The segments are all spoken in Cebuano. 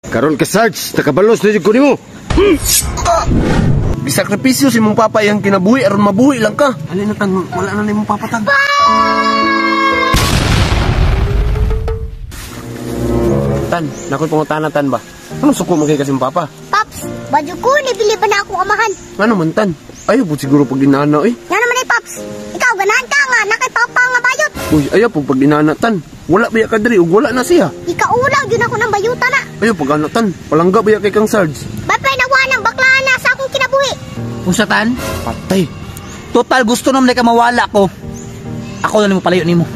Karon ka Sarge, nakabalos na jud ko nimo. Gisakripisyo si mong papa iyang kinabuhi aron mabuhi lang ka. Alin na tan, wala na nimong papa tan. Tan, nakoy pangutana tan ba? Ano suko mo kay kasing papa? Paps, baju ko nibili ba na akong amahan? Ngano man tan? Ayaw po siguro pag inana eh. Nga naman ay Paps, ikaw ganahan ka nga na kay papa nga bayot. Uy, ayaw po pag inana tan. Wala ba ka diri ug wala na siya. Ikaulaw yun ako ng bayuta na. Ayaw pag ana tan, palangga ba kay kang Sarge? Bapay nawa ng bakla na sa akong kinabuhi. Unsa tan? Patay. Total gusto naman ka mawala ko. Ako na nimo palayo nimo.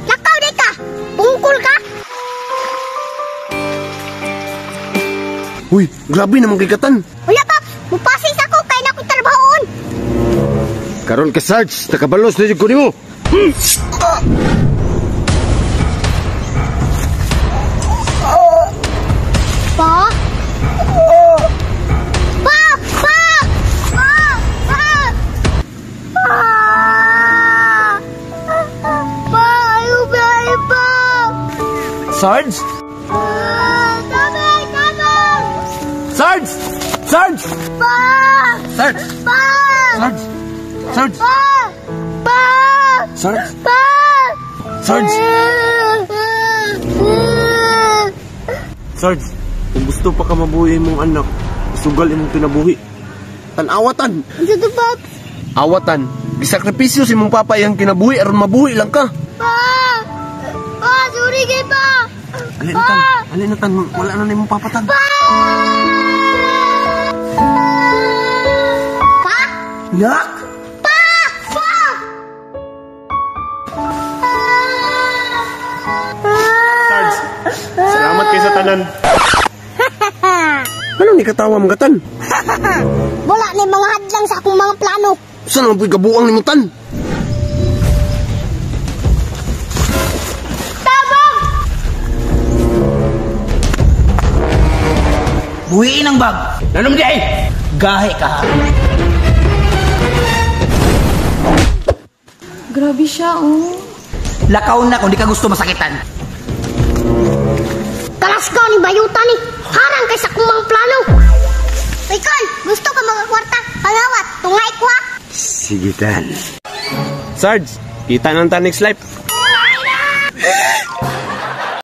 Lakaw day ka, bungkol ka. Uy, grabe naman kay katan. Wala Paps, mupasis ako kay na akong trabahoon. Karon ka Sarge, nakabalos na jud ko nimo. Pa? Pa! Pa! Pa! Pa! Pa! Pa! Ayaw ba? Pa! Sarge? Tabang! Tabang! Sarge! Sarge! Pa! Sarge! Pa! Sarge! Sarge! Pa! Pa! Sarge! Pa! Sarge! Sarge, kung gusto pa ka mabuhi imong anak, isugal imong kinabuhi. Tan-awatan. Unsa to, Paps? Awatan. Gisakripisyo si mong papa iyang kinabuhi aron mabuhi lang ka. Pa! Pa! Sorry kay pa! Alin na tan, alin na tan, wala na nimong papa tan. Pa! Pa! Yak! Pa! Pa! Sarge, salamat kay sa tanan. Ano ni katawa mga tan? Wala na mga hadlang sa akong mga plano. Saan naman po'y kabuang ni mo tan? Tabang! Buhiin ang bag. Nanom di ay. Gahi ka ha. Grabe siya, oh. Lakaw na kung di ka gusto masakitan. Kalaskaw ni Bayuta ni. Harang kay sa akong mga plano. Icon, gusto ka mga kwarta? Pangawat, tungay ko ha. Sige tan. Sarge, kita ng tan next life.